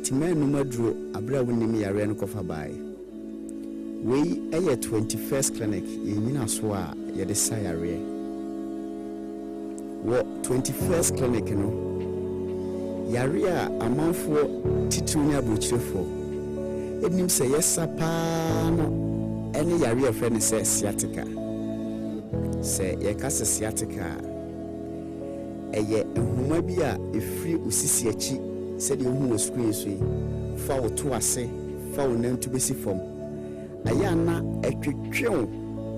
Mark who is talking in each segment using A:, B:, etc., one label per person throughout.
A: Nti mɛnnom aduro aberɛ a wonnim yareɛ no kɔfa baeɛ. Wei yɛ 21st Clinic, yɛn nnyinasoɔ a yɛde sa yareɛ. Wɔ 21st Clinic no, yareɛ a amanfoɔ titiriw ne aburokyirefoɔ nim sɛ yɛsa pa ara no ne yareɛ a yɛfrɛ no sɛ sciatica. Sɛ yɛka sɛ sciatica a, ɛyɛ nhoma bi a ɛfiri wo sisi akyi sɛdeɛ wohu wɔ screen so yi, fa wo to ase fa wo nantu bɛsi fam. Ɛyɛ a na ɛtwetwe wo,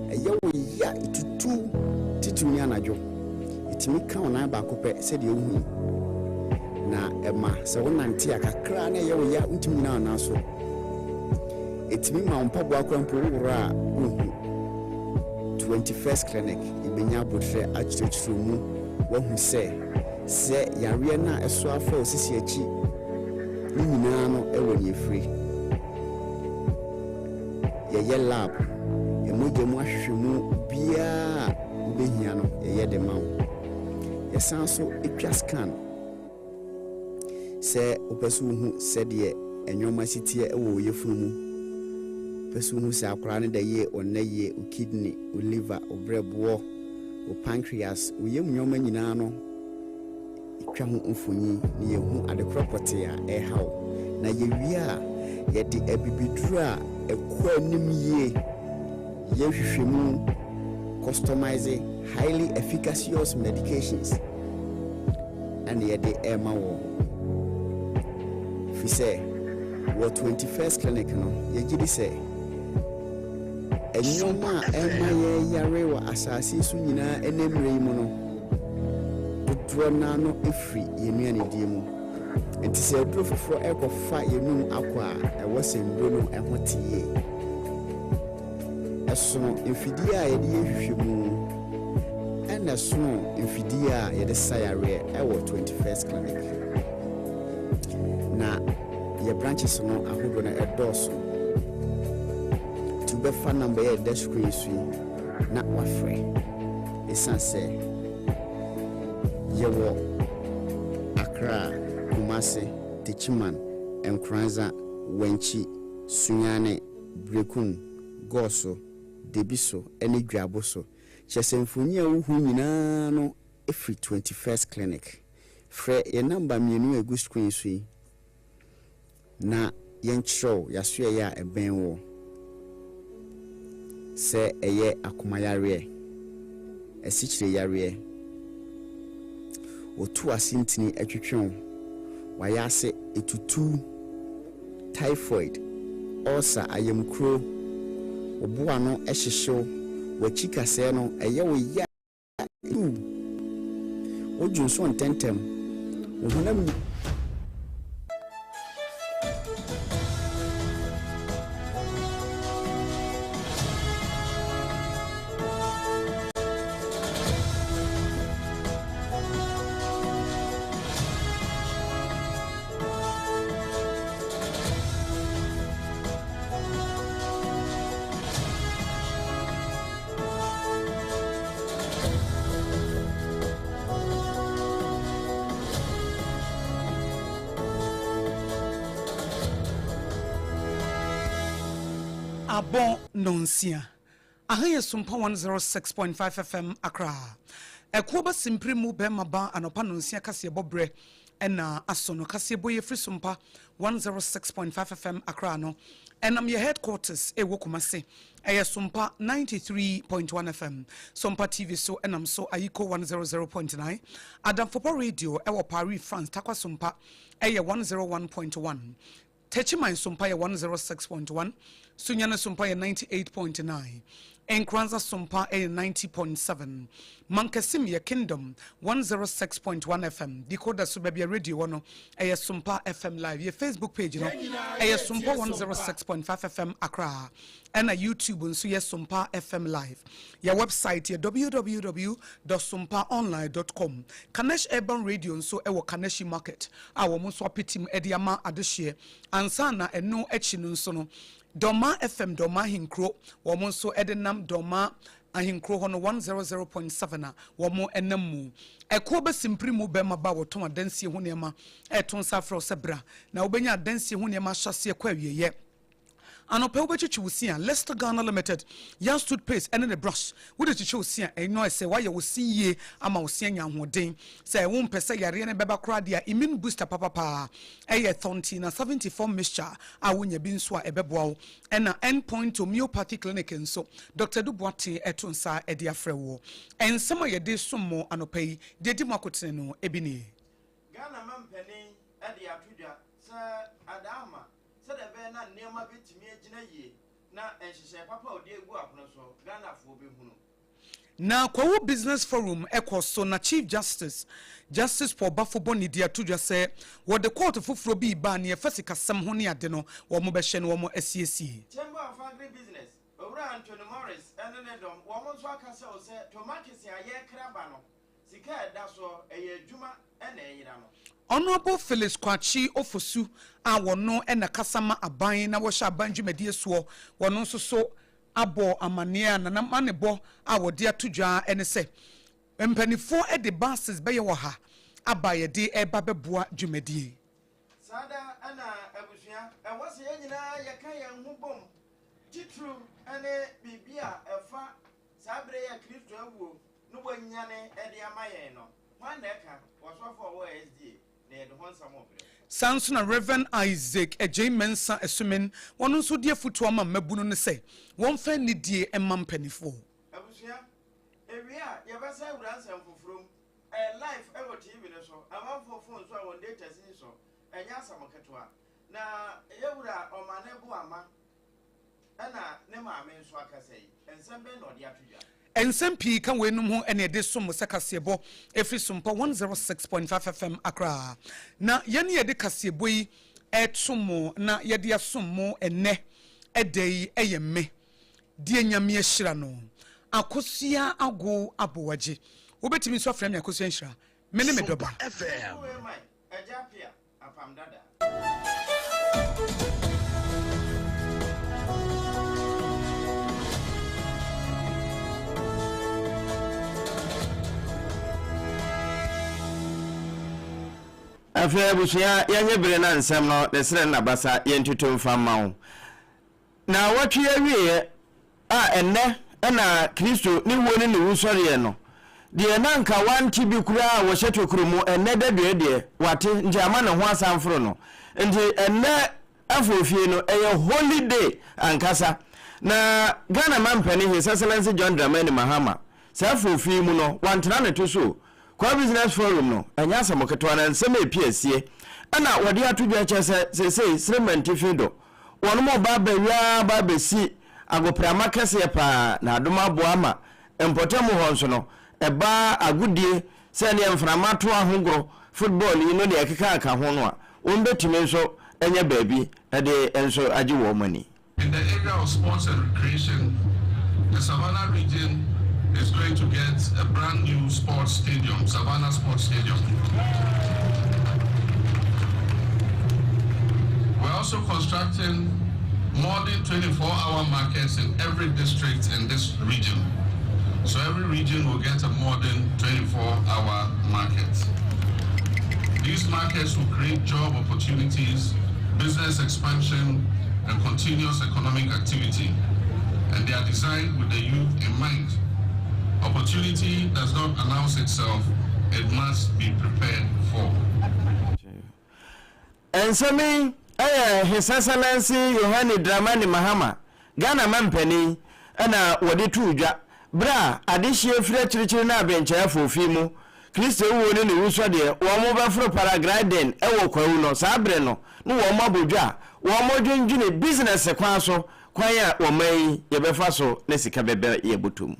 A: ɛyɛ wo ya, ɛtutu wo, titiriw ne anadwo. Ɛtumi ka wo nan baako pɛ sɛdeɛ wohu yi, na ɛma sɛ wonante a kakra na ɛyɛ wo ya, wontumi nnyina wo nan so. Ɛtumi ma wo mpaboa koraa mpo woworɔ a wonhu. 21st Clinic, yɛbɛnya aboterɛ akyerɛkyerɛ mu, woahu sɛ sɛ yareɛ no a ɛso afa wo sisi akyi ne nyinaa no wɔ nea ɛfiri. Yɛyɛ lab, mogya mu ahwehwɛmu biara a wobɛhia no yɛyɛ de ma wo. Yɛsan nso twa scan sɛ wopɛ sɛ wohu sɛdeɛ nneɛma si teɛ wɔ wo yafunu mu, wopɛ sɛ wohu sɛ akwadaa no da yie, ɔnna yie, wo kidney, wo liver, wo berɛboɔ, wo pancreas, wo yam nneɛma nyinaa no, twa ho mfonyin na yehu ade korɔ pɔtee a ɛreha wo. Na yewie a, yɛde abibiduro a ɛkɔ anim yie yɛ nhwehwɛmu, customise highly efficacious medications, ɛna yɛde rema wɔn. Firi sɛ wɔ 21st Clinic no, yɛgye di sɛ nneɛma a ɛma yɛyare wɔ asase yi so nyinaa ɛnɛ mmerɛ yi mu no, dodoɔ no ara no firi yɛn nnuanedie mu. Nti sɛ aduro foforɔ rekɔfa yɛn anum akɔ a, ɛwɔ sɛ nnuro no ho te yie. Ɛsono mfidie a yɛde yɛ nhwehwɛmu, ɛna ɛsono mfidie a yɛde sa yareɛ wɔ 21st Clinic. Na yɛ branches no ahodoɔ no ɛdɔɔso. Nti wobɛfa number yi a ɛda screen so yi na wafrɛ. Ɛsiane sɛ yɛwɔ Accra, Kumasi, Techiman, Nkoranza, Wenchi, Sunyani, Berekum, Goso, Debiso ne Dwaboso. Kyerɛ sɛ mfoni a wohu nyinaa no firi 21st Clinic. Frɛ yɛn namba mmienu a ɛgu screen so yi na yɛnkyerɛ wo yɛasoɛeɛ a ɛbɛn woɔ, sɛ ɛyɛ akoma yareɛ, asikyire yareɛ, wotu ase ntini twetwe wo, w'ayaase ɛtutu, typhoid, ulcer, ayamkuro, wo bo ano hyehye wo, w'akyi kasɛɛ no ɛyɛ wo ya. Yiw, wodwo nso ntɛmntɛm, wo honam nyinaa.
B: Abɔ nnɔnsia. Aha yɛ Sumpa 106.5 FM Accra. Ɛkoɔ ba simpire mu bɛrima ba anɔpa nnɔnsia kaseɛbɔ berɛ na aso no. Kaseɛbɔ yi ɛfiri Sumpa 106.5 FM Accra no ɛnam yɛ headquarters ɛwɔ Kumasi. Ɛyɛ Sompa 93.1 FM, Sompa TV so ɛnam so Ayiko 100.9, Adamfopa Radio ɛwɔ Paris, France, Tarkwa Sompa ɛyɛ 101.1, Techiman Sompa yɛ 106.1, Sunyani Sompa yɛ 98.9, Nkoranza Sompa ɛyɛ 90.7, Mankasim yɛ Kingdom 106.1 FM, Decoder so baabi a radio wɔ no ɛyɛ Sompa FM Live. Yɛ Facebook page no ɛyɛ Sompa 106.5 FM Accra. Ɛna YouTube nso yɛ Sompa FM Live. Yɛ website yɛ www dot sompaonline dot com. Kanesh Urban Radio nso ɛwɔ Kaneshi Market a wɔn nso apetim ɛde ama adehyeɛ. Ansa na ɛno akyi no nso no, Dɔma FM Dɔma Ahenkuro wɔn nso ɛde nam Dɔma. Ahenkuro hɔ no 100.7 a wɔn nam mu. Ɛkoɔ bɛsi mu bɛrima ba a wɔtɔn adansie ho nneɛma ɛreto nsa afrɛ wo sɛ bra na wobɛnya adansie ho nneɛma ahyɛseɛ kɔ awieeɛ. Anɔpɛ wobɛtwitwi wo se a, Leicester Ghana Limited Yas toothpaste ɛne ne brush wode twitwi wo se a, ɛnyɛ sɛ woayɛ wo se yie ama wo se anya ahoɔden. Sɛ wompɛ sɛ yareɛ no bɛba koraa deɛ a, immune booster papapaa ɛyɛ Thontina 74 mixture a wonya bi nso a ɛbɛboa wo. Ɛna End Point Homeopathy Clinic nso, Dr. Edu Boateng ɛto nsa ɛde afrɛ woɔ. Nsɛm a yɛde som mo anɔpa yi, deɛ ɛdi mu akotene no ebi nie.
C: Ghana mampanin de ato dwa sɛ adaama sɛdeɛ ɛbɛyɛ na nneɛma bɛtumi agyina yie na nhyehyɛe papa a ɔde agu apono so Ghanafoɔ bɛhunu.
B: Na Kwawu Business Forum ɛkɔ so na Chief Justice, Justice Paul Baffoe-Bonnie di ato dwa sɛ wɔde kɔɔto foforɔ bi ba a neɛ ɛfa sikasɛm ho ne ade no wɔn bɛhyɛ no wɔn asiesie.
C: Chamber of Agribusiness, Owura Anthony Morris ne ne dɔm, wɔn nso akasa o sɛ tomakese a yɛrekra ba no, sika a ɛda soɔ, ɛyɛ adwuma na ɛyera no.
B: Honourable Felix Kwakye Ofosu a wɔno na kasa ma aban na wɔhyɛ aban dwumadie soɔ, wɔno nso so abɔ amanneɛ a n'amanebɔ a wɔde ato dwa ne sɛ mpanimfoɔ de buses bɛyɛ 100 aba a yɛde reba bɛboa dwumadie.
C: Saa da na abusua, ɛwɔ sɛ yɛn nyinaa yɛka yɛn ho bom, titiriw ne biribi a ɛfa saa bere yi a Kristo awuo na wanyane de ama yɛn no. Hwan na ɛka? Ɔsɔfo a ɔwɔ SDA na yɛde ho nsɛm rebrɛ.
B: Saa nso na Rev. Isaac Adjei Mensah Asumin, wɔn nso de afotuo ama mmabunu no sɛ wɔmfa anidie mma mpanimfoɔ.
C: Abusua, ewie a yɛbɛsan awura nsɛm foforɔ mu. Ɛyɛ live wɔ TV no so, amanfoɔ phone so a wɔn data sisi so. Ɛnyɛ asɛm ketewa. Na yɛwura Ɔmane Boama ɛna ne maame nso akasa yi, nsɛm bɛn na ɔde ato dwa?
B: Nsɛm pii ka weinom ho ɛne ɛde som sɛ kaseɛbɔ ɛfiri Sompa 106.5 FM Accra. Na yɛne yɛde kaseɛbɔ yi ɛto mo na yɛde asom mo ɛnɛ ɛda yi ɛyɛ me deɛ Nyame ahyira no, Akosua Ago Aboagye. Wobɛtumi nso afrɛ me Akosua Nhyira. Me ne me dɔba.
C: Sompa FM. Agya Appiah, Apam Dada.
D: Afei abusua yɛnye bere na nsɛm no ne serɛ no nabasa yɛntutu mfa mma wo. Naawɔtwe yi awieɛ a ɛnnɛ na Kristo ne wuo ne ne wusɔreɛ no, deɛ na anka wante bi koraa a wɔhyɛ tokuro mu ɛnnɛ dadua deɛ wate nti ama ne ho asan foro no. Nti ɛnnɛ afoofie no ɛyɛ holy day ankasa. Na Ghana mampanin His Excellency John Dramani Mahama saa afoofie yi mu no wantena ne to so o. Kwa Business Forum no ɛnyɛ asɛm ketewa na nsɛm a ɛpi asie ɛna wɔde ato dwa kyerɛ sɛ seesei Srem-Mantifi do Wɔnom ɔba abɛwia aba abɛsi agoprama kɛseɛ paa na adom aboa ama mpɔtamu hɔ nso no ɛba agodie sɛ neɛ mframa to ahogorɔ, football yi no deɛ ɛkeka ka ho no a wɔn bɛtumi nso anya baabi de nso agye wɔn ani.
E: In the area of sports and recreation, the Savannah region is going to get a brand new sports stadium, Savannah Sports Stadium. We're also constructing modern 24-hour markets in every district in this region. So every region will get a modern 24-hour market. These markets will create job opportunities, business expansion, and continuous economic activity. And they are designed with the youth in mind. Opportunity does not announce itself, it must be prepared for.
D: Nsɛm yi yɛ His Excellency Yohane Dramani Mahama, Ghana mampanin na wɔde too dwa berɛ a adehyeɛ firi akyirikyiri ne abenkyɛɛ afoofi mu Kristo wuo ne ne wusɔdeɛ wɔn bɛforo paragliding wɔ Kwawu no saa berɛ no na wɔn abɔ dwa a wɔn dwendwene business kwan so kwan a wɔman yi yɛbɛfa so na sika bɛba yɛ bɔtɔ mu.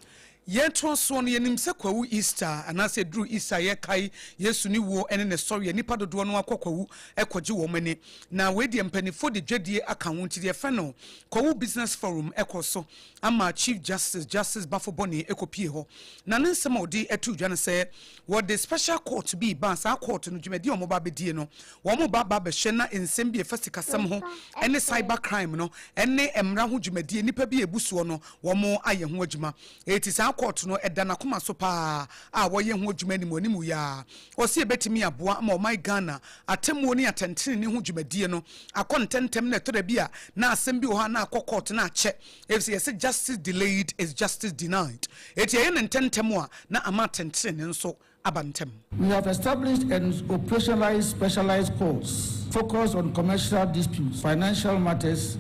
B: Yɛtoa soɔ no, yɛnim sɛ Kwawu Easter, anaasɛ ɛduru Easter a yɛkae Yesu ne wuo ne ne sɔreɛ, nnipa dodoɔ no ara kɔ Kwawu kɔgye wɔn ani. Na wei deɛ mpaninfoɔ de dwadie aka ho nti deɛ yɛfrɛ no Kwawu Business Forum kɔ so ama Chief Justice, Justice Baffoe-Bonnie kɔpie hɔ. Na ne nsɛm a ɔde too dwa ne sɛ wɔde special court bi reba a saa court no dwumadie a wɔba abɛdie no wɔreba aba abɛhwɛ na nsɛm bi a ɛfa sikasɛm ho ne cyber crime no ne mmara ho dwumadie nnipa bi a ɛbu soɔ no wɔayɛ ho adwuma. Enti saa kɔɔto no, ɛda n'akoma so paa a wɔyɛ ho adwuma animuanimu yi ara. Ɔse ɛbɛtumi aboa ma ɔman Ghana atemmuo ne atɛntenenee ho dwumadie no akɔ ntɛntɛm na ɛtɔ da bi a na asɛm bi wɔ hɔ a na akɔ kɔɔto na akyɛ efisɛ yɛse justice delayed is justice denied. Enti yɛyɛ no ntɛntɛm a na ama atɛntenenee nso aba ntɛm.
F: We have established and operationalized specialized courts focused on commercial disputes, financial matters,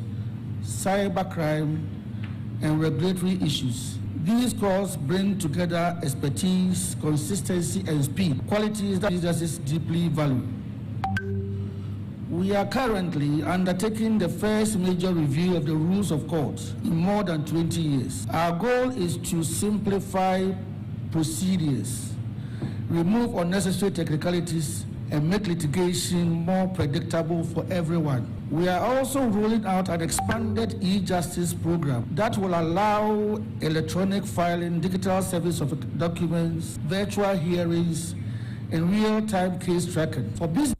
F: cybercrime, and regulatory issues. These courts bring together expertise, consistency, and speed, qualities that businesses deeply value. We are currently undertaking the first major review of the rules of court in more than 20 years. Our goal is to simplify procedures, remove unnecessary technicalities, and make litigation more predictable for everyone. We are also rolling out an expanded e-justice program that will allow electronic filing, digital service of documents, virtual hearings, and real-time case tracking. For business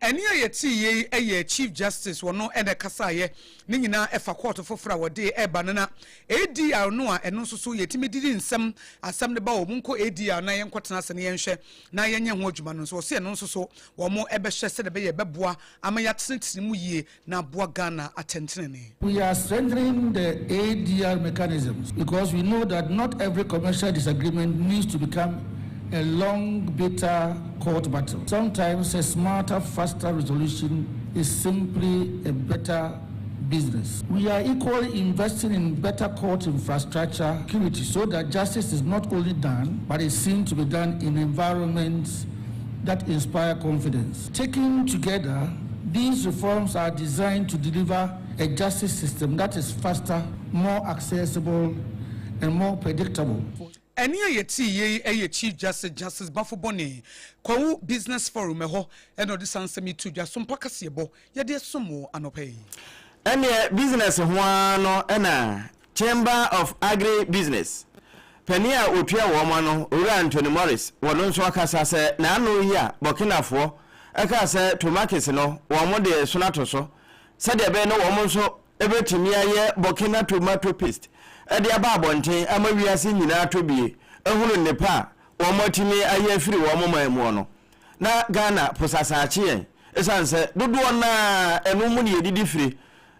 B: Ɛnne a yɛtee yei yɛ Chief Justice wɔno na ɛkasaeɛ, ne nyinaa ɛfa kɔɔto foforɔ a wɔde reba no na ADR no a ɛno nso so yɛtumi didi nsɛm, asɛm no ba o, monkɔ ADR na yɛnkɔtena ase na yɛnhwɛ na yɛnyɛ ho adwuma no nso wɔse ɛno nso so wɔn bɛhwɛ sɛdeɛ ɛbɛyɛ ɛbɛboa ama yɛatenetene mu yie na aboa Ghana atɛntenenee.
F: We are strengthening the ADR mechanisms because we know that not every commercial disagreement needs to become a long, bitter court battle. Sometimes a smarter, faster resolution is simply a better business. We are equally investing in better court infrastructure security so that justice is not only done, but is seen to be done in environments that inspire confidence. Taken together, these reforms are designed to deliver a justice system that is faster, more accessible, and more predictable.
B: Ɛnne a yɛtee yei yɛ Chief Justice Justice Baffoe-Bonnie Kwawu Business Forum ɛhɔ na ɔde saa nsɛm yi too dwa. Sompa kaseɛbɔ yɛde resom wo anɔpa yi.
D: Ɛnneɛ business ho ara no na Chamber of Agri Business panin a ɔtua wɔn ano, Owura Anthony Morris, wɔno nso akasa sɛ n'ano yi a Burkinafoɔ kaa sɛ tomakes no wɔn de resono ato so sɛdeɛ ɛbɛyɛ na wɔn nso bɛtumi ayɛ Burkina tomato paste de aba abɔnten ama wiase nyinaa atɔ bie ahunu nnepa a wɔn atumi ayɛ afiri wɔn man muɔ no. Na Ghana posasaakye yɛn ɛsiane sɛ dodoɔ no ara ɛno mu na yɛdidi fire.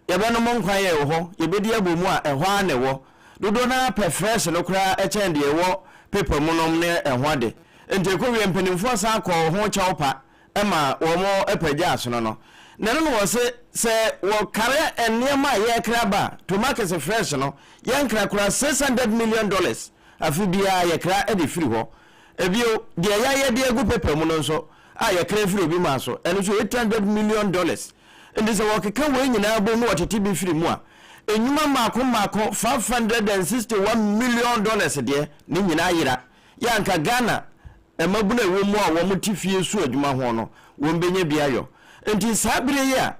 D: Yɛbɛnom nkwa yɛ wɔ hɔ, yɛbɛdi abɔ mu a, ɛhɔ ara na ɛwɔ. Dodoɔ no ara pɛ fresh no koraa kyɛn deɛ ɛwɔ paper mu nom ne ɛho ade. Nti ɛkɔwie mpanimfoɔ san kɔɔ ho kyɛw pa ma wɔn pagyaa asono no. Na ɛno na wɔse sɛ wɔkare nneɛma a yɛrekra ba a, tomakese fresh no, yɛnkra koraa $600 million afe biara yɛkra de firi hɔ. Ebio, deɛ yɛayɛ de agu paper mu no nso a yɛkra firi obi maa so, ɛno nso $800 million. Enti sɛ wɔkeka wei nyinaa bom na wɔtete bi firi mu a, nnwuma mmaako mmaako $561 million deɛ, ne nyinaa yera. Yɛ anka Ghana mmabunu a ɛwɔ mu a wɔte fie su adwuma ho no, wɔbɛnya bi ayɔ. Enti saa berɛ yi a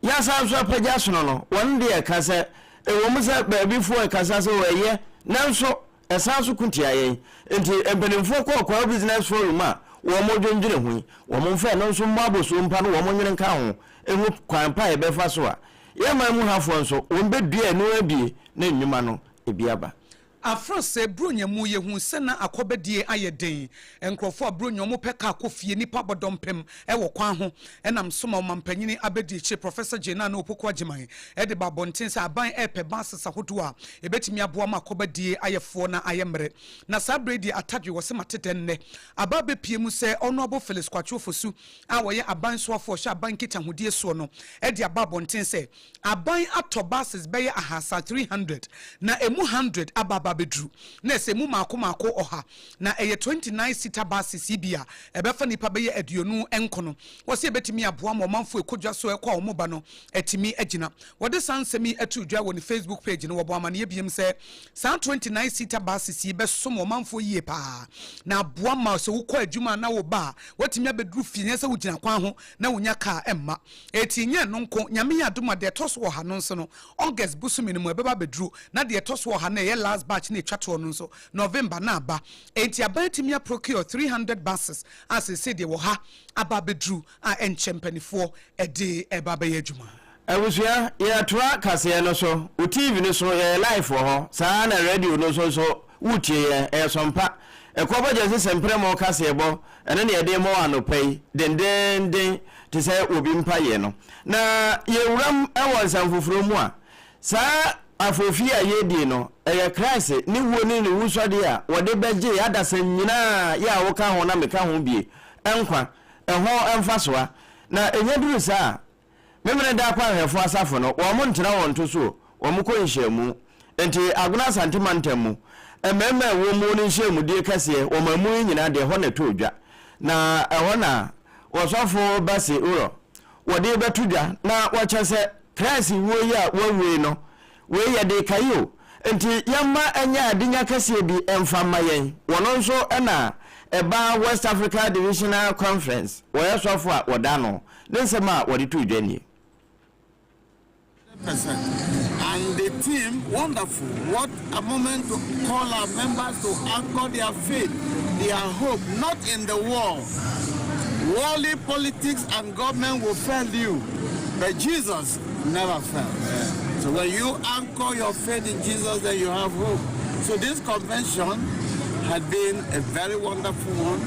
D: yɛasan nso apagya asono no, wɔn deɛ ɛka sɛ, ɛwom sɛ baabifoɔ rekasa sɛ ɛyɛ, nanso Ɛsan nso ko tia yɛn. Enti mpanimfoɔ kɔɔ Kwawu Business Forum a wɔdwendwene ho yi, wɔmfa ɛno nso mmɔ abosuo mpa no wɔn nwene nka ho nhu kwan pa a yɛbɛfa so a yɛn man mu hafoɔ nso wɔbɛdua ɛno abie na nnwuma no bi aba.
B: Afra sɛ Buronya mu yɛhuu sɛ na akɔbadie ayɛ den. Nkurɔfoɔ a Buronya wɔpɛ kaa kɔ fie, nnipa bɔ dɔmpem wɔ kwan ho. Ɛnam so ma ɔmampanyini abadiakyire Professor Jane Nana Opoku Agyemang de ba abɔnten sɛ aban repɛ buses ahodoɔ a ɛbɛtumi aboa ma akɔbadie ayɛ foɔ na ayɛ mmerɛ. Na saa berɛ yi deɛ Atadwe wɔ se mate dɛn nnɛ aba abɛpue mu sɛ Honourable Felix Kwakye Ofosu a ɔyɛ aban soafoɔ a ɔhwɛ aban nkitahodie soɔ no de aba abɔnten sɛ aban atɔ buses bɛyɛ ahasa, 300, na ɛmu 100 aba aba. abɛduru na ɛsɛ mu mmaako mmaako ɔha na ɛyɛ 29 seater buses yi bi a ɛbɛfa nnipa bɛyɛ 29. Wɔse ɛbɛtumi aboa ma ɔmanfoɔ ɛkɔ dwa so ɛkɔ a wɔn ba no atumi agyina. Wɔde saa nsɛm yi too dwa wɔ ne Facebook page no. Wɔbɔɔ amaneɛ biom sɛ saa 29 seater buses yi bɛsom ɔmanfoɔ yie paa na aboa ma sɛ wokɔ adwuma a na woba a woatumi abɛduru fie nyɛ sɛ wogyina kwan ho na wonya kaa mma. Eti nyɛ ɛno nko, Nyame yɛ adom a deɛ ɛtɔ so ɔha no nso no August bosome no mu ɛbɛba abɛduru na deɛ ɛtɔ so ɔha no a ɛyɛ last batch no a ɛtwa toɔ no nso November na aba. Enti aban atumi a procure 300 buses a seesei deɛ wɔ ha aba abɛduru a ɛnkyɛ mpanifoɔ de ɛreba abɛyɛ adwuma.
D: Abusua, yɛtoa kaseɛ no so, wo TV no so yɛyɛ live wɔ hɔ, saa ara na radio no so nso woretie yɛn, ɛyɛ Sɔmpa, Ɛkɔbɔ Gyasi Sɛmprɛmo kaseɛbɔ, ɛno na yɛde rema wo anɔpa yi, dendeenden te sɛ obi mpaeɛ no. Na yɛwuram wɔ nsɛm foforɔ mu a, saa afoofi a yɛredie no, ɛyɛ Christ ne wuo ne ne wusɔdeɛ a wɔde bɛgyee adasa nyinaa, yɛ a woka ho na meka ho bie, nkwa, ɛho mfasoa. Na ɛnya duru saa a, Memeneda akwanhwɛfo asafo no, wɔn ntena wɔn to so o, wɔn kɔ nhyiamu. Enti Agona Asante mantam mu, mmarima a ɛwɔ mu no nhyiamudie kɛseɛ wɔ man mu yi nyinaa deɛ ɛhɔ na ɛtɔɔ dwa. Na ɛhɔ na Ɔsɔfo Bassey Uror wɔde rebɛto dwa na wɔkyɛ sɛ Christ wuo yi a wawue yi no, wei yɛde rekae o, enti yɛmma ɛnyɛ adenya kɛseɛ bi mfa mma yɛn. Wɔno nso na ɛbaa West Africa Divisional Conference, wɔyɛ sɔfo a wɔda ano. Ne nsɛm a wɔde too dwa nie.
G: Percent and the team wonderful what a moment to call our members to anchor their faith their hope not in the world worldly politics and government will fail you but Jesus never fails so when you anchor your faith in Jesus then you have hope so this convention had been a very wonderful one.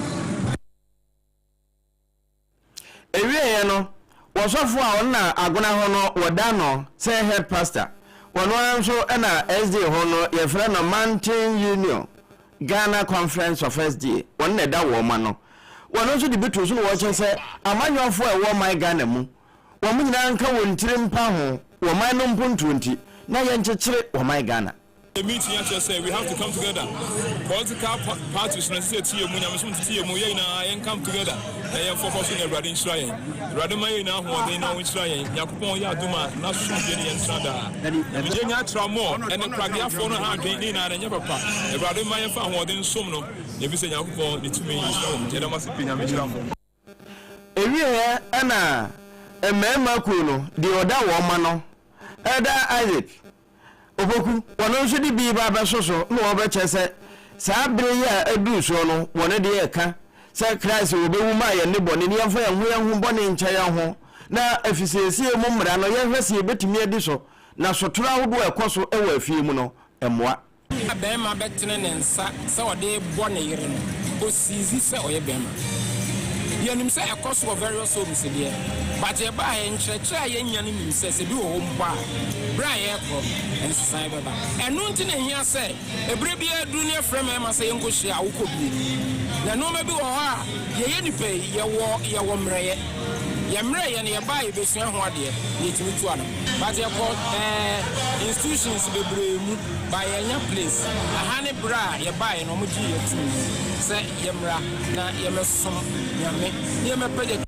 D: Ewieeɛ no, wɔsɔfo a ɔno na agona hɔ no wɔda no sɛ head pastor. Ɔno ara nso na SDA hɔ no yɛfrɛ no Mountain Union Ghana Conference of SDA, ɔno na ɛda wɔn ano. Wɔno nso de bi too so na wɔkyerɛ sɛ amanyɔfoɔ a ɛwɔ ɔman Ghana mu, wɔn nyinaa nka wɔn tiri mpa ho wɔ ɔman no mpontuo nti na yɛnkyekyere ɔman Ghana.
H: The meeting akyerɛ sɛ we have to come together political parties no ɛsɛ sɛ ɛte yɛn mu nyamesom tete yɛn mu yɛn nyinaa yɛn come together na yɛn focus na Awurade nhyira yɛn Awurade ma yɛn nyinaa ahoɔden na ɔnhyira yɛn Nyankopɔn yɛ adom a n'asomdwe ne yɛn ntena daa Nyame nya atra mɔ ɛne prageafoɔ no ha adwen ne nyinaa na ɛnyɛ papa Awurade ma yɛmfa ahoɔden nsom no efisɛ Nyankopɔn ne tumi nhyira wɔ mu yɛda mo ase pii Nyame nhyira mo.
D: Ewieɛ na mmarima kuo no, deɛ ɔda wɔn ano, Elder Isaac Opoku, wɔno nso de bi ba bɛso so na wɔbɛkyɛ sɛ saa bere yi a aduru soɔ no, wɔn deɛ ɛka sɛ Christ wɔbɛwu maa yɛn nnebɔne ne yɛmfa yɛn ho yɛn ho bɔne nkyɛ yɛn ho, na afisiesie mu mmara no yɛnhwɛ sɛ yɛbɛtumi adi so, na sotoro ahodoɔ a ɛkɔ so wɔ afie mu no mmoa.
I: A barima bɛtene ne nsa sɛ ɔde rebɔ ne yere no, osiizi sɛ ɔyɛ barima. Yɛnim sɛ ɛkɔ so wɔ various homes deɛ, but yɛbaa ha yi, nkyerɛkyerɛ a yɛnya no nim sɛ, sɛ bi wɔ hɔ mpo a, berɛ a yɛrekɔ no, nsesaeɛ bɛba. Ɛno nti na ɛhia sɛ, ɛberɛ biara duru na yɛfrɛ mmarima sɛ yɛnkɔhyia a, wokɔ bie. Na nnoɔma bi wɔ hɔ a, yɛyɛ nnipa yi, yɛwɔ, yɛwɔ mmerɛyɛ. Yɛn mmerɛyɛ no, yɛba a yɛbɛsua ho adeɛ, na yɛtumi tu ano. But yɛkɔ eh institutions bebree mu but yɛnnya place. Aha ne berɛ a yɛbaeɛ no wɔgyee yɛn too mu sɛ yɛmmra na yɛmmɛsom Nyame na yɛmmɛpagya.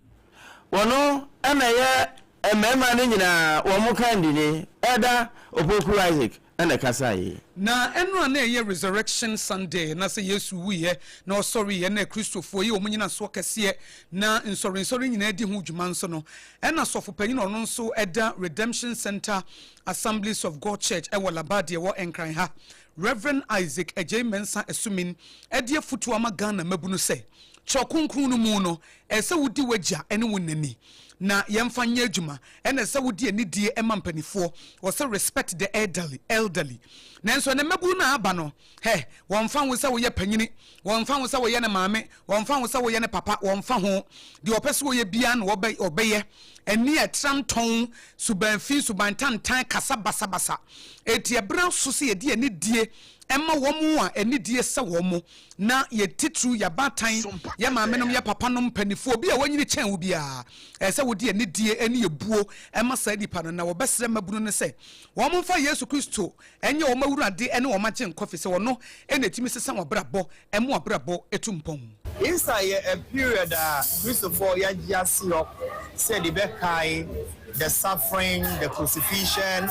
D: Wɔno na ɛyɛ mmarima no nyinaa wɔn kandini, Elder Opoku Isaac na ɛkasaeɛ.
B: Na ɛno a na ɛyɛ Resurrection Sunday, na sɛ Yesu wuiɛ na ɔsɔreeɛ na Kristofoɔ yi wɔn nyinasoɔ kɛseɛ na nsɔrensɔre nyinaa di ho dwuma nso no, ɛna sɔfopanyin a ɔno nso da Redemption Centre Assemblies of God Church wɔ Labadi ɛwɔ Nkran ha, Rev. Isaac Adjei Mensah Asumin de afutuo ama Ghana mmabunu sɛ, Kyerɛw Kronkron no mu no, ɛsɛ sɛ wodi w'agya ne wo na ni, na yɛmfa nyɛ adwuma, ɛna ɛsɛ sɛ wode anidie ma mpanifoɔ, wɔsɛ respect the elderly, elderly. Nanso ɛnɛ mmabunu no a aba no, hɛ, wɔmfa ho sɛ woyɛ panyini, wɔmfa ho sɛ woyɛ ne maame, wɔmfa ho sɛ woyɛ ne papa, wɔmfa ho. Deɛ ɔpɛ sɛ ɔyɛ biara na ɔbɛyɛ. Ani a ɛtra ntɔn, suban fi, suban tantan, kasa basabasa. Enti ɛberɛ aso sɛ yɛde anidie ma wɔn a anidie sɛ wɔn, na yɛn titiriw, yɛn abaatan, yɛn maamenom, yɛn papanom, mpanimfoɔ, obi a wanyini kyɛn wo biara, ɛsɛ sɛ wode anidie ne obuo ma saa nipa no. Na wɔbɛsrɛ mmabunu no sɛ wɔmfa Yesu Kristo nyɛ wɔn Awurade ne wɔn Agyenkwa, ɛfiri sɛ ɔno na ɛtumi sesa wɔn abrabɔ ma wɔn abrabɔ tu mpɔn.
J: Easter yɛ a period a Kristofoɔ yɛagye asi hɔ sɛ yɛde bɛkae the suffering, the crucifixion,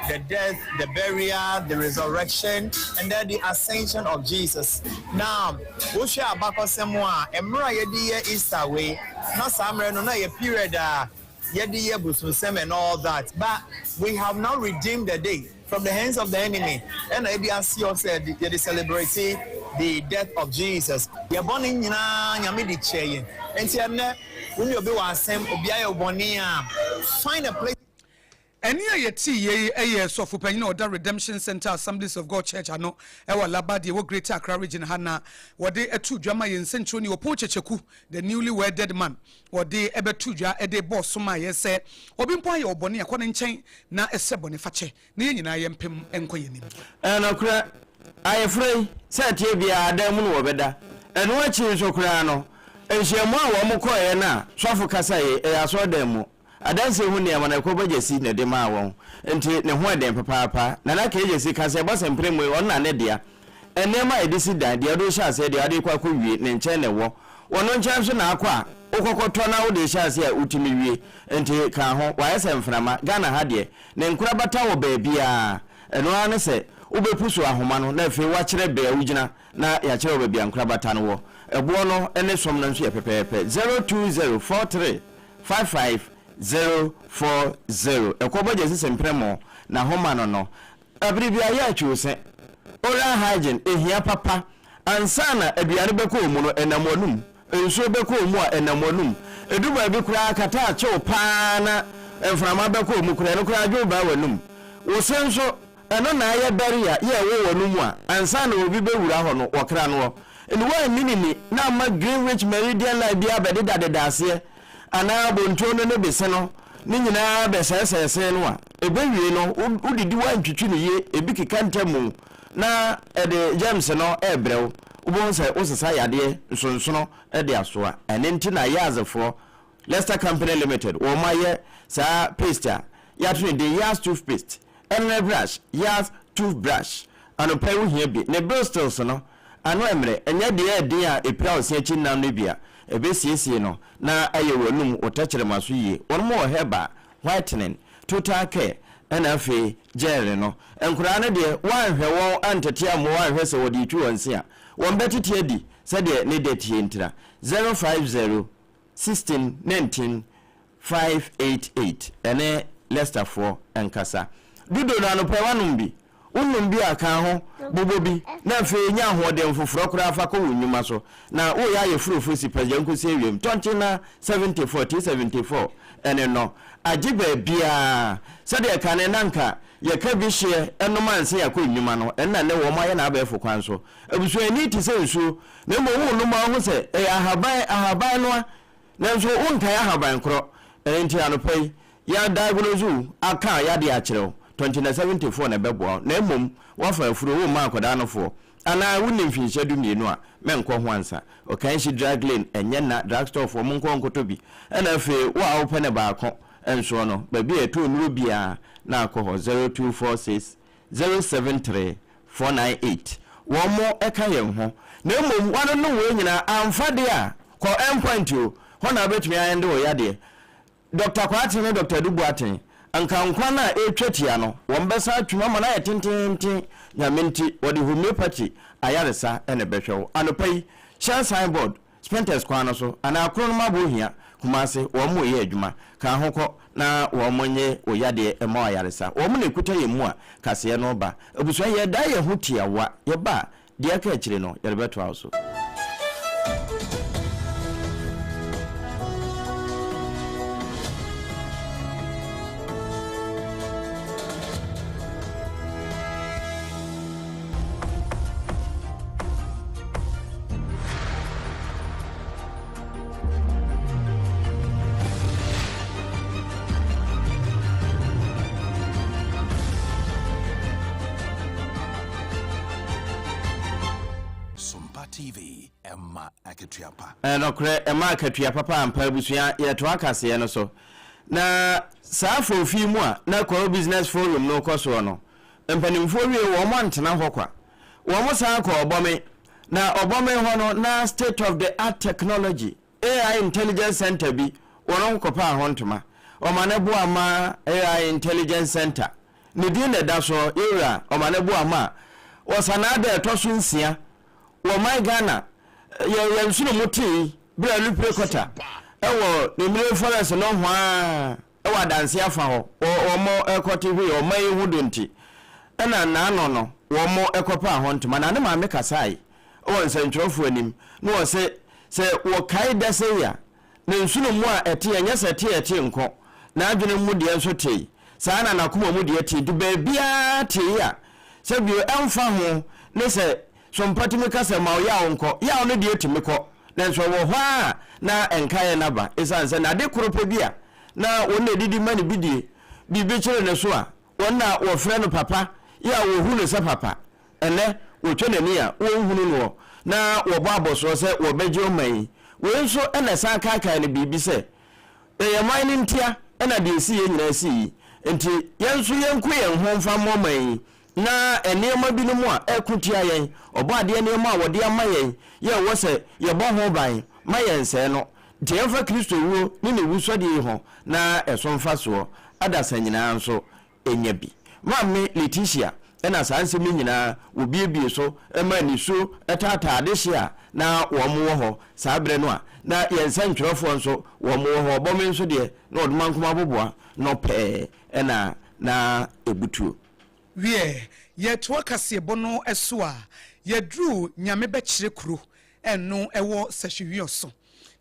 J: the death, the burial, the resurrection and then the ascension of Jesus. Na wohwɛ abakɔsɛm mu a, mmerɛ a yɛde yɛ Easter wei, na saa mmerɛ no na yɛ period a yɛde yɛ bosomsɛm and all that, but we have now redeemed the day from the hands of the enemy ɛna yɛde asi hɔ sɛ yɛde celebrate the death of Jesus. Yɛ bɔne nyinaa Nyame de kyɛɛ yɛn. Nti ɛnnɛ wo ne obi wɔ asɛm, obi ayɛ wo bɔne a, find a place.
B: Ɛnne a yɛtee yei yɛ Sɔfopanyin a ɔda Redemption Centre Assemblies of God Church ano wɔ Alaba deɛ ɛwɔ Greater Accra Region ha na wɔde too dwa ma yɛn nsɛnkyerɛwni Opon Kyekyeku, the newly wedded man. Wɔde bɛto dwa de rebɔ ɔsom a ɛyɛ sɛ obi mpo ayɛ wo bɔne a, kɔ ne nkyɛn na srɛ bɔnefakyɛ na yɛn nyinaa yɛmpem nkɔ yɛn anim.
D: Ɛyɛ nokorɛ, ayeforɔ yi, sɛ ɛteɛ biara, adan mu na wɔbɛda. Ɛno akyi nso koraa no, nhyiamu a wɔn kɔeɛ no a sɔfo kasaeɛ yi, ɛyɛ asɔredan mu. Adansie ho nneɛma no, Ɛkɔbɔ Gyasi na ɛde maa wɔn. Nti ne ho ɛden papaapa. Nana Kay Gyasi ka sɛ, ɛbɔ sɛ mprɛ mu yi, ɔno na ne dea. Nneɛma a yɛde si dan, deɛ wode rehyɛ aseɛ, deɛ wode rekɔ akɔwie, ne nkyɛn na ɛwɔ. Ɔno nkyɛn nso na akɔ a, wokɔkɔtɔ na wode rehyɛ aseɛ a, wotumi wie. Nti ka ho, wayɛ sɛ mframa. Ghana ha deɛ, ne nkorabata wɔ baabiara. Ɛno ara ne sɛ, wobɛpusu ahoma no na afei woakyerɛ bea a wogyina na yɛakyerɛ wo baabi a nkorabata no wɔ. Ɛboɔ no ne som no nso yɛ pɛpɛɛpɛ, 02043 55040. Ɛkɔ bɔ gyesi sɛ mprɛmo na homa no no. Bere bi ayɛ atwiwse. Oral hygiene ehia papa. Ansa na aduane bɛkɔ wo mu no, ɛnam w'anum. Nsuo bɛkɔ wo mu a, ɛnam w'anum. Edu baabi koraa kata akye wo paa na mframa bɛkɔ wo mu koraa, ɛno koraa adwo baa w'anum. Wo se nso, ɛno na ayɛ barrier yɛ ɛwɔ w'anum a, ansa na obi bɛwura hɔ no, wɔkra noɔ. Nti woanni ne ni na amma Greenwich Meridian line biara bɛdedadeda aseɛ anaa bontuo no ne bese no ne nyinaa bɛsɛesɛe se no a, ɛbɛwie no wodidi woantwitwi no yie, ebi keka ntamu na ɛde germs no rebrɛ wo. Wobɛhu sɛ wosesa yadeɛ nsonsono de asoa. Ɛno nti na Yazefoɔ, Lester Company Limited, wɔn ayɛ saa paste a yɛato ne din Yaz Toothpaste. Ɛnrɛ brush, Yaz toothbrush, anɔpa yi wohia bi. Ne bristles no, ano ɛmmerɛ, ɛnyɛ deɛ ɛyɛ den a ɛpira wo se akyi nnam no bi a, ɛbɛsiesie no na ayɛ w'anum, wo tɛkyerɛma so yie. Wɔnom wɔ herbal, whitening, total care, ɛna afei gel no. Nkoraa no deɛ, woanhwɛ wɔn antete ammoa anhwɛ sɛ wɔde retwi wɔn se a, wɔn bɛtete adi sɛdeɛ ne dɛ teɛ ntira. 050 16 19 588 ɛne Leicester foɔ nkasa. Dodo no anɔpa yi woanom bi? Wonom bi a ka ho, bobɔ bi na afei nya ahoɔden foforɔ koraa fa kɔ wo nnwuma so. Na woreyɛ ayɛ furofuro si pagya nkosi awiam. Tɔnkye na 74 T74 ɛne no agye baabiara. Sɛdeɛ kane na anka yɛka bi hyeɛ nom ansa yɛakɔ nnwuma no, ɛno na nnɛ wɔn ayɛ no abɛɛfo kwan so. Abusua ani te sɛ nsuo na mmom wonom a wohu sɛ ɛyɛ ahaban ahaban noa Nanso wonkae ahaban korɔ. Ɛno nti anɔpa yi, yɛ diagnose wo, aka yadeɛ akyerɛ wo, 2074 na ɛbɛboa wo, na mmom woafa afuro, womma akwadaa no foɔ, anaa wonni mfinhyia dumienu a, mɛnkɔ ho ansa. Okanhyi Drug Lane, ɛnyɛ nna, drug store foɔ, monkɔ nkɔtɔ bi. Ɛna afei, wo a wopɛ no baako nsoɔ no, baabi a yɛtɔ nnuro biara na akɔ hɔ, 0246 073 498 wɔn mo ka yɛn ho na mmom woanonom wei nyinaa amfa deɛ a, kɔ end point o, hɔ na wobɛtumi a ɛnde wo yadeɛ. Doctor Kwarteng ne Doctor Adu Boateng, anka nkwa no a ɛretwa tia no, wɔn bɛsan atwam ama no ayɛ tenteenten, Nyame nti, wɔde homeopathy ayaresa na ɛbɛhwɛ wo. Anɔpa yi, Shell sign board, Spintex kwan no so anaa Kronom Abohia, Kumasi, wɔn reyɛ adwuma. Ka ho kɔ na wɔn nye wo yadeɛ mma wo ayaresa. Wɔn na ɛkuta yɛn mu a kaseɛ no reba. Abusua, yɛredan yɛn ho tiawa. Yɛba a, deɛ aka akyire no, yɛde bɛtoa wo so.
K: TV, ɛma akatua pa.
D: Nokorɛ, ɛma akatua papa ampa abusua yɛtoa kaseɛ no so. Na saa foofi mu a na Kwawu Business Forum no rekɔ soɔ no, mpanimfoɔ wie wɔn antena hɔ kwa. Wɔn san kɔɔ Ɔbɔme. Na Ɔbɔme hɔ no na state of the art technology, AI Intelligence Centre bi, wɔn kɔpaa ho ntoma. Ɔmane Boama AI Intelligence Centre, ne din na ɛda soɔ, Yɛwura Ɔmane Boama a wɔsanaa da a ɛtɔ so nsia wɔ man Ghana yɛ yɛn nsono mu tee berɛ a Lupre Kɔta wɔ Nimire Forest nohoaa wɔ Adanse afa hɔ wɔ wɔn kɔte hwee ɔman yi ho do nti ɛna naano no wɔn kɔpaa hɔ ntoma na ne maame kasae wɔ nsɛntwerɛfoɔ anim na ɔse sɛ wɔkae dɛsɛ yi a Ne nsono mu a ɛteɛ, ɛnyɛ sɛ ɛteɛ a ɛtee nko, n'adwene mu deɛ nso tee, saa ara na n'akoma mu deɛ tee. Nti baabiara tee a, sɛ bio ɛmfa ho ne sɛ Sompa tumi ka sɛ ma wo yaw nkɔ, yaw no deɛ tumi kɔ, nanso ɛwɔ hɔ ara na nkaeɛ no aba, ɛsiane sɛ n'ade koro pɛ bi a na wɔn na ɛdidi ma no bi die, biribi kyere ne so a, wɔn na wɔfrɛ no papa, yɛ a wɔhu no sɛ papa. Ɛnnɛ, wɔtwa n'ani a wɔnhunu noɔ, na wɔbɔ abɔsoɔ sɛ wɔbɛgye ɔman yi. Wei nso na ɛsan kaakae no biribi sɛ, ɛyɛ man no ntia na deɛ ɛsiiɛ nyinaa sii yi. Enti yɛn nso yɛnku yɛn ho mfa mmɔ ɔman yi, na nneɛma binom a ɛko tia yɛn, Ɔbɔadeɛ nneɛma a wɔde ama yɛn yi a ɛwɔ sɛ yɛbɔ ho ban ma yɛnsɛe no. Nti yɛmfa Kristo wuo ne ne wusɔdeɛ yi ho na ɛso mfasoɔ adasa nyinaa nso nya bi. Maame Leticia na saa nsɛm yi nyinaa wɔbuebue so ma nisuo taataa adehye a na wɔn wɔ hɔ saa berɛ no a na yɛn nsɛntwerɛfoɔ nso wɔn wɔ hɔ. Ɔbɔ me nso deɛ na ɔdomankoma aboboa no pɛɛ na na ɛbutuo.
B: Wiɛ, yɛtoa kaseɛbɔ no so a, yɛduru Nyame bɛkyerɛ kuro ɛno ɛwɔ Sɛhwi-Wiɔso.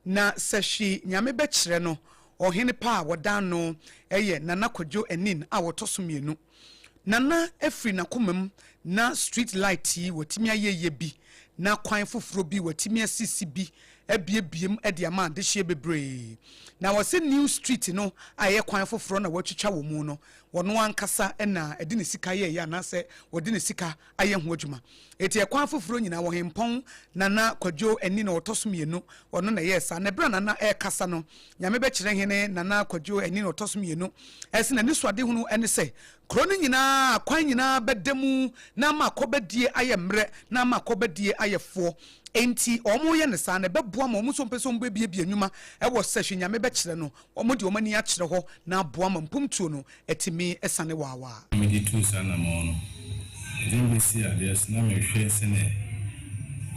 B: Na Sɛhwi Nyame bɛkyerɛ no, ɔhene pa a wɔdan no yɛ Nana Kwadwo Anin a ɔtɔ so mmienu. Nana firi n'akoma mu na street light yi watumi ayɛyɛ bi, na kwan foforɔ bi watumi asisi bi abiebie mu de ama adehyeɛ bebree. Na wɔse new street no a ɛyɛ kwan foforɔ na watwitwa wɔ mu no, ɔno ankasa na ɛde ne sika yɛeɛ anaasɛ wɔde ne sika ayɛ ho adwuma. Enti ɛkwan foforɔ nyinaa, Ɔhempɔn Nana Kwadwo Ani na ɔtɔ so mmienu, ɔno na ɛyɛɛ saa. Na ɛberɛ a Nana rekasa no, Nyame bɛkyerɛ Hene Nana Kwadwo Ani na ɔtɔ so mmienu, ɛse n'anisoadehunu ne sɛ, kuro no nyinaa akwan nyinaa bɛda mu na ama akɔbadie ayɛ mmerɛ na ama akɔbadie ayɛ foɔ. Enti wɔyɛ no saa no, ɛbɛboa ma wɔn nso wɔpɛ sɛ wɔbɛbiebie nnwuma wɔ sɛhwɛ Nyame bɛkyerɛ no, wɔde wɔn ani akyerɛ hɔ na aboa ma mpomtuo no atumi asiane waawaa.
L: Na mede tuu saa anammɔn no. Mede me bɛsii adeɛ so na mehwɛɛ sɛdeɛ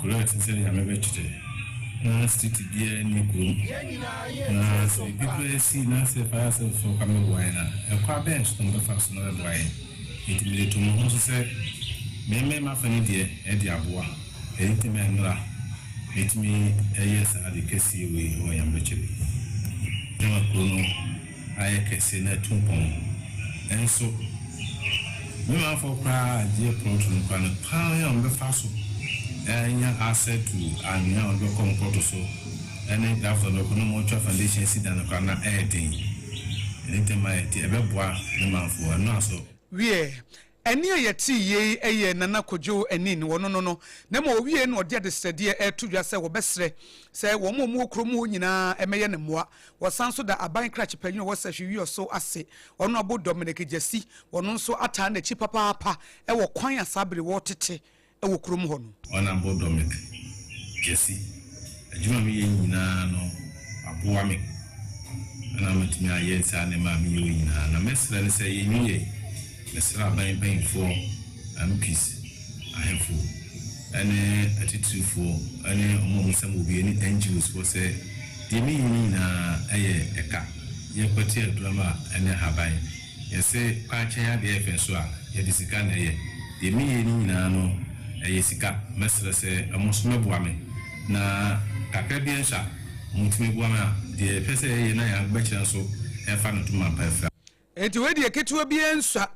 L: kuro a ɛte sɛ Nyame bɛkyerɛ na street biara nni kurom na sɛ biribi koraa si na sɛ fire service foɔ ka mɛboa yɛn a ɛkwan bɛn so na wɔbɛfa so na wɔbɛboa yɛn nti mede too me ho so sɛ me me mafa ne deɛ ɛde aboa ɛno nti mɛmmra mɛtumi ɛyɛ saa ade kɛseɛ wei wɔ Nyame bɛkyerɛ na kuro no ayɛ kɛse na atu mpɔn. Nanso, me manfoɔ koraa gye plot no koraa no, kwan a wɔbɛfa so anya access to anwea a wɔde bɛkɔ wɔn plot so ne gravel a wɔde bɛkɔ na wɔatwa foundation asi dan no koraa na ɛyɛ den. Ɛno nti ɛma yɛte ɛbɛboa me manfoɔ. Ɛno a so.
B: Wiɛ, Ɛnne a yɛtee yei yɛ Nana Kojo Anin, ɔno no no, na mmom ɔwiee no ɔde adesrɛdeɛ reto dwa sɛ wɔbɛsrɛ sɛ wɔn a wɔwɔ kurom hɔ nyinaa mmɛyɛ no mmoa. Wɔsan nso da aban krakye panyin a ɔwɔ Sahwi Wiɔso ase, Ɔnoabo Dominic Gyasi, ɔno nso ataa n'akyi papaapa wɔ kwan a saa bere wɔretete wɔ kurom hɔ no.
L: Ɔnabɔ Dominic Gyasi, Adwuma a meyɛ nyinaa no aboa me na matumi ayɛ saa nneɛma a meyɛ wei nyinaa. Na mɛsrɛ ne sɛ yɛnwie yɛn. Mesrɛ aban mpanyimfoɔ, MPs, ahemfo ne atitirifoɔ ne wɔn a wɔn nsɛm wɔ bi ne NGOs foɔ sɛ deɛ meyɛ yi nyinaa yɛ ɛka. Yɛkɔte adurama ne ahaban. Yɛse kwankyɛn adeɛ yɛ fɛ nso a, yɛde sika na ɛyɛ. Deɛ meyɛ no nyinaa no, ɛyɛ sika. Mɛsrɛ sɛ wɔn nso mmɛboa me, na kakra biara nso a, wɔtumi boa me a, deɛ yɛpɛ sɛ yɛyɛ na yɛn bɛkyerɛ nso ɛmfa no ntoma mpa afira.
B: Enti wei deɛ ketewa biara nsua.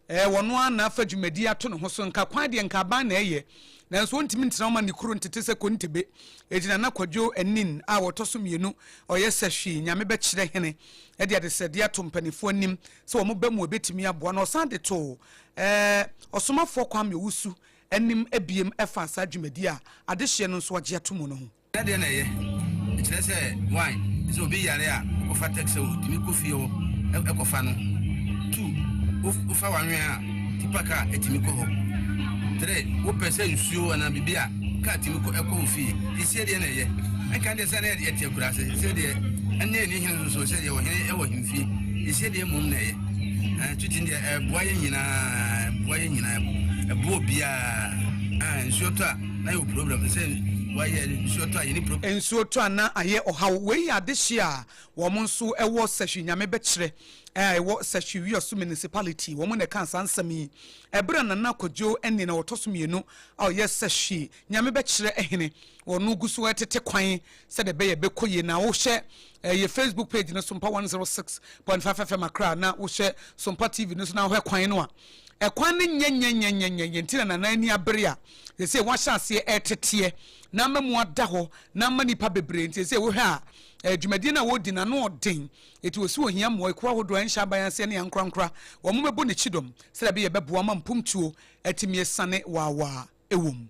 B: Ɛɛ ɔno ara na afa dwumadi ato ne ho so. Nka kwan deɛ nka aban na ɛyɛ. Nanso ɔntumi ntena hɔ ma ne kuro ntete sɛ Kontebe. Enti Nana Kwadwo Anin a ɔtɔ so mmienu, ɔyɛ Sahwi Nyame bɛkyerɛ hene de adesrɛdeɛ ato mpanimfoɔ anim sɛ wɔn ba mu ɛbɛtumi aboa. Na ɔsan de too ɛɛ Ɔsomafoɔ Kwame Owusu. anim abiem ɛfa saa dwumadie a adehyeɛ no nso agye ato mu no ho.
M: Ɛyɛ deɛ na ɛyɛ. Ɛkyerɛ sɛ one, sɛ obi yare a ɔfa taxi o, tumi kɔ fie hɔ ɛkɔfa no. Two, wofa w'anwea a, tipa car ɛtumi kɔ hɔ. Three, wopɛ sɛ nsuo anaa biribi a, car tumi kɔ ɛkɔ wo fie. Nti sie deɛ na ɛyɛ. Ɛnka deɛ sɛ na yɛte akuraase, sɛ deɛ ɛne ɛni hene nso so, sɛ deɛ ɔhene ɛwɔ hemfie. Esie deɛ mmom na ɛyɛ. Tuti deɛ ɛboa yɛn nyinaa, ɛboa yɛn nyinaa, ɛboa obiara. Nsuo tɔ a, na yɛwɔ problem sɛ wayɛ nsuo tɔ a yɛni problem.
B: Nsuo tɔ a na ayɛ ɔhaw. Wei yɛ adehyeɛ a wɔn nso wɔ Sahwi Nyame bɛkyerɛ a ɛwɔ Sahwi Wiɔso Municipality. Wɔn na ɛkaa saa nsɛm yi ɛberɛ a Nana Kwadwo Annie na ɔtɔ so mmienu a ɔyɛ Sahwi Nyame bɛkyerɛ hene wɔn gu so retete kwan sɛdeɛ ɛbɛyɛ ɛbɛkɔ yie. Na wohwɛ yɛ Facebook page no Sompa 106.5 FM Accra na wohwɛ Sompa TV no so na wohwɛ kwan no a, Ɛkwan no nyɛ nyɛnyɛnyɛnyɛ nti na Nana ani abere a seesei wahyɛ aseɛ reteteɛ na ama mu ada hɔ na ama nnipa bebree nti seesei wohwɛ a eh, dwumadie no a wɔredi no ano ɔden eti wɔsi wɔhia mmoa ekuo ahodoɔ a ɛnhyɛ aban aseɛ ne ankorankora wɔn mmɛbɔ n'akyi dɔm sɛdeɛ ɛbɛyɛ ɛbɛboa ma mpomtuo atumi asiane waawaa ɛwɔ mu.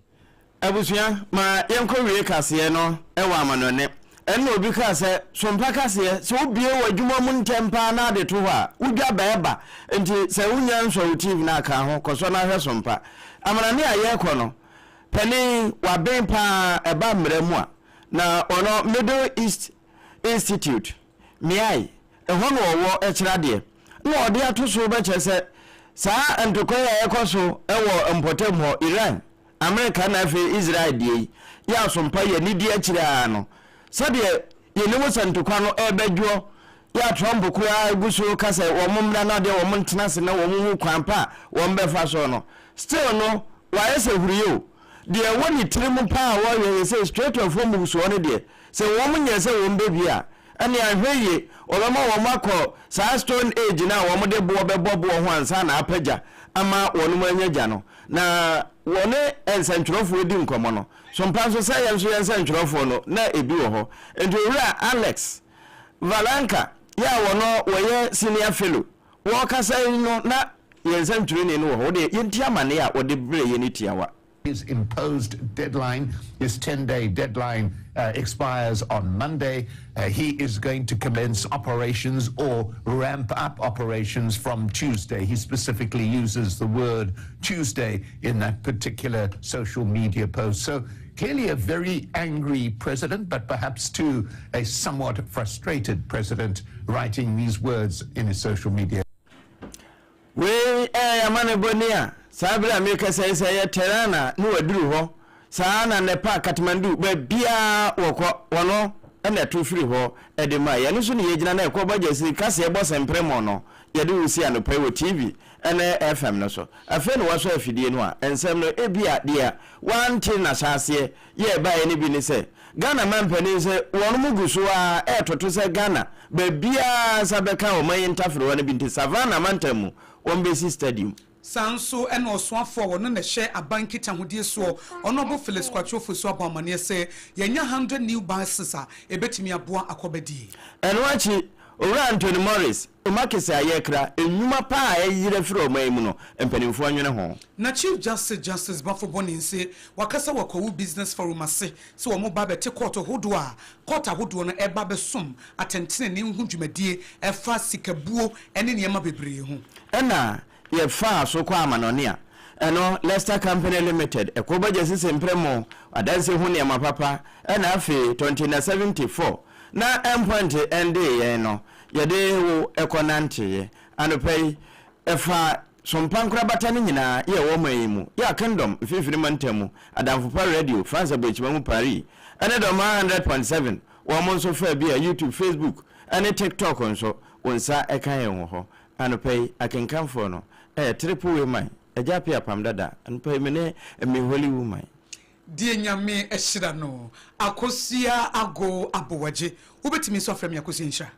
D: Abusua, ma yɛnkɔwie kaseɛ no wɔ amanɔne. Ɛnna obi kaa sɛ, Sompa kaseɛ, sɛ wobue w'adwuma mu ntɛm paa na ade to hɔ a, wo dwa bɛɛba. Nti sɛ wonnya nsɔ wo TV no a, ka ho, kɔsɔ na hwɛ Sompa. Amanɔne a yɛrekɔ no, panin, waben paa, ɛba mmara mu a, na ɔno Middle East Institute, MIAI, ɛhɔ na ɔwɔ kyerɛ adeɛ. Ɛnna ɔde ato so bɛkyerɛ sɛ saa ntɔkwa yi a ɛrekɔ so wɔ mpɔtam hɔ, Iran, Amerika na afei Israel deɛ yi, yɛ asompa yi anidie akyire ara no, sɛdeɛ yɛnim sɛ ntɔkwa no ɛrebɛdwoɔ, yɛ a Trump koraa gu so ka sɛ wɔn mmra na adeɛ wɔn ntena ase na wɔn hu kwan pa a wɔn bɛfa so no, still no wayɛ sɛ huruyɛ o. Deɛ ɛwɔ ne tirim paa a wɔreyɛ yɛ sɛ Strait of Hormuz hɔ no deɛ, sɛ wɔn nyɛ sɛ wɔn bɛbie a, ɛnneɛ anhwɛ yie wɔbɛma wɔn akɔ saa stone age no a wɔde boɔ bɛbɔ boɔ ho ansa na apɛ gya ama wɔnom anya gya no. Na wɔne nsɛntwerɛfoɔ di nkɔmmɔ no, sompa nso sɛ yɛn nso yɛn nsɛntwerɛfoɔ no na ebi wɔ hɔ. Nti Owura Alex Valanka yɛ a wɔno wɔyɛ senior fellow wɔrekasa yi no na yɛn nsɛntwerɛni no wɔ hɔ. Wodeɛ yɛntie amaneɛ a wɔde brɛɛ yɛn no tiawa.
N: His imposed deadline, his 10 day deadline, uh, expires on Monday. Uh, he is going to commence operations or ramp up operations from Tuesday. He specifically uses the word Tuesday in that particular social media post. So clearly a very angry president, but perhaps too a somewhat frustrated president writing these words in his social media.
D: Wei yɛ amanebɔ ni a saa bere a merekasa yi sɛ ɛyɛ Tehran a ne waduru hɔ, saa ara na Nepal, Kathmandu, baabiara wɔkɔ, wɔno na ɛto firi hɔ de ma. Yɛn nso ne yɛgyina na ɛkɔ bɔgyesiri kaseɛ bɔ sɛmprɛmɔ no, yɛde wo si anɔpa yi wɔ TV ne FM no so. Afei na wasɔ afidie no a, nsɛm no ebia deɛ wante n'ahyɛaseɛ yɛ ɛbaeɛ no bi ne sɛ, Ghana mampanin sɛ wɔnom gu so ara retoto sɛ Ghana baabiara nsa bɛka ɔman yi ntaferewa no bi nti Savannah mantam mu wɔbɛsi stadium.
B: Saa nso na ɔsoafoɔ a ɔno na ɛhwɛ aban nkitahodie soɔ, Honourable Felix Kwakye Ofosu abɔ amaneɛ sɛ yɛanya 100 new buses a ɛbɛtumi aboa akɔbadie.
D: Ɛno akyi, Owura Anthony Morris Omakese a yɛkra nnwuma pa a ɛyera firi ɔman yi mu no, mpanimfoɔ nwene ho.
B: Na Chief Justice Justice Baffoe Bonnie nse wakasa wɔ Kwawu Business Forum ase sɛ wɔn ba abɛte kɔɔto hodoɔ a kɔɔto ahodoɔ no ɛreba abɛsom atɛntenenee ho dwumadie ɛfa sikabuo ne nneɛma bebree ho.
D: Ɛna yɛfaa so kɔ amanɔne a, ɛno Leicester Company Limited, ɛkɔ bɔgya sisi mprɛmo, adansi ho nneɛma papa, ɛna afei Tɔntina 74 na Endpoint ɛndee yɛn no, Yɛde wo kɔ nanteeɛ. Anɔpa yi, ɛfa Sompa nkorabata no nyinaa yɛ ɛwɔ ɔman yi mu, yɛ a Kingdom mfimfini mantam mu, Adamfo Pa Radio, France Aburokyima mu Paris, ɛne Dɔmaa 100.7, wɔn nso faa bi a YouTube, Facebook, ɛne TikTok nso, wo nsa ka yɛn wɔ hɔ. Anɔpa yi, akenkanfoɔ no, ɛyɛ Triple Way Man, Agya Appiah Apam Dada, anɔpa yi me ne Me Holy Woman.
B: Deɛ Nyame ahyira no. Akosua Ago Abowagye. Wobɛtumi nso afrɛ me Akosua Nhyira.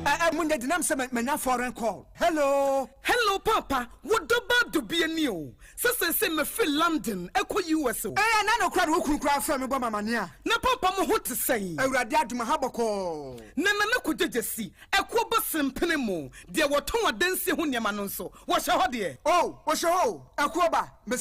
O: Eh, eh, munya dinam sɛ manya foreign call. Hello.
B: Hello, Papa. Wo dɔ ba Ado bi ani o, sɛ seesei mafiri London kɔ US o.
O: Ɛɛ, na nokorɛ de wo kunu koraa frɛ me bɔ me amaneɛ a.
B: Na papa mo ho te sɛn?
O: Awurade adom aha bɔkɔɔ.
B: Na Nana Kwadwo Gyasi, ɛkoɔ ba sempene mo, deɛ wɔtɔn adansie ho nneɛma no nso, wɔhyɛ hɔ deɛ?
O: Oh, wɔhyɛ hɔ o, ɛkoɔ ba, mese.